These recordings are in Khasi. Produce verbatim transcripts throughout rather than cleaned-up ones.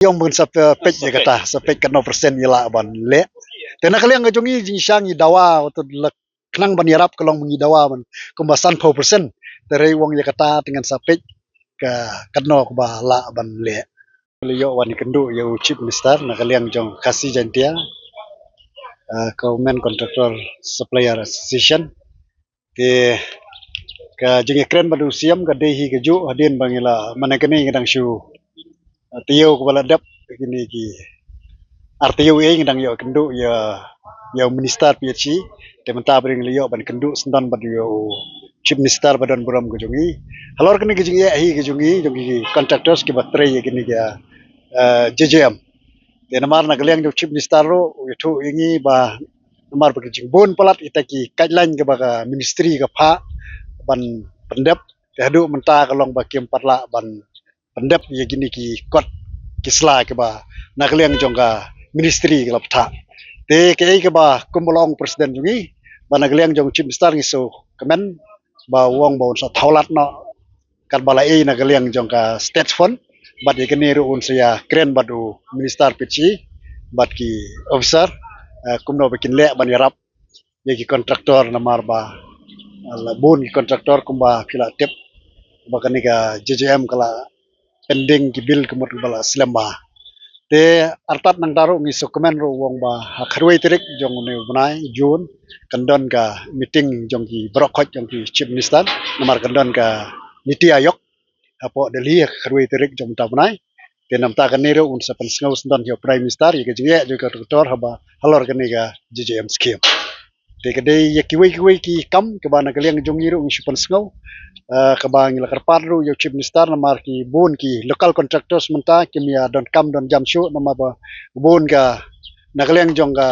Ïong ban sa peit ïa kata, sa peit katno percent ïa lah ban leh. Te na ka liang ka jong ngi jingshang ngi dawa, wat la khnang ban ïarap ka long ngi dawa ban kumba sanphew percent. Te rei wong ïa kata te ngan sa peit ka katno kaba lah ban leh. La ïoh wan ïakynduh ïa u Chief Minister na ka liang jong Khasi Jaintia, uh, Government Contractor Supplier Association. Te ka jingïakren bad u C M ka dei hi ka juh hadien ba ngi la, mane kane ngi dang shu, uh, taïew kaba la dep, kine ki ar taïew ei ngi dang ïoh kynduh ïa, ïa u Minister P H E. Te mynta ba ngi la ïoh ban kynduh syndon bad ïa u Chief Minister ba don burom ka jong ngi halor kane ka jingeh hi ka jong ngi, jong ki contractors kiba trei ïa kine ki, uh, J J M. Te namar na ka liang jong u Chief Minister ruh u ïathuh ïa ngi ba namar ba ki jingbun palat ita ki guideline kaba ka ministry ka phah ban pyndep. Te haduh mynta ka long ba kim pat lah ban pyndep ïa kine ki kot ki sla kiba na ka liang jong ka ministry ka la bthah. Te kaei kaba kumba la ong president jong ngi ba na ka liang jong u Chief Minister ngi sngewkmen ba u ong ba un sa thaw lad noh katba la ei na ka liang jong ka state fund, bad ïa kane ruh un sa ïakren bad u Minister P H E bad ki officer, eh, kumno ba kin leh ban ïarap ïa ki contractor namar ba, eh, la bun ki contractor kumba phi la tip ba kane ka J J M ka la pending ki bill ka mut ba la slem bha. Te artat nangta ruh ngi sngewkmen ruh u ong ba ha khatwei tarik jong une u bnai June kan don ka meeting jong ki baroh khoit jong ki Chief Minister, namar kan don ka Niti Aayog hapoh Delhi ha khatwei tarik jong mynta u bnai. Te namta kane ruh un sa pynsngew syndon ïa u Prime Minister ïa ka jingeh jong ki contractor haba halor kane ka J J M scheme. Te ka dei ïa kiwei kiwei ki kam kaba na ka liang jong ngi ruh ngi shu pynsngew, eh, kaba ngi la kyrpad ruh ïa u Chief Minister namar ki bun ki local contractors mynta kim ïa donkam don jam shuh namar ba bun ka na ka liang jong ka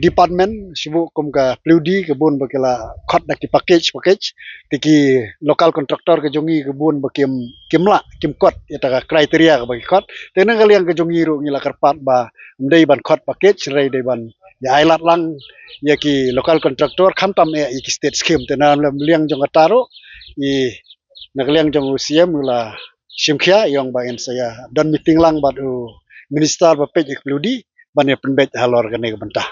department shu buh kum ka P W D ka bun ba ki la khot da ki package package. Te ki local contractor ka jong ngi ka bun ba kim, kim lah, kim kot ïa ta ka criteria kaba ki khot. Te na ka liang ka jong ngi ruh ngi la kyrpad ba ym dei ban khot package, hynrei dei ban ïa ai lad lang ïa ki local contractor khamtam eh ïa ki state scheme. Te na liang jong kata ruh i na ka liang jong u C M u la shim khia ïa u ong ba ngin sa ïa don meeting lang bad u minister ba peit ïa ka P W D ban ïa pynbeit halor kane ka bynta.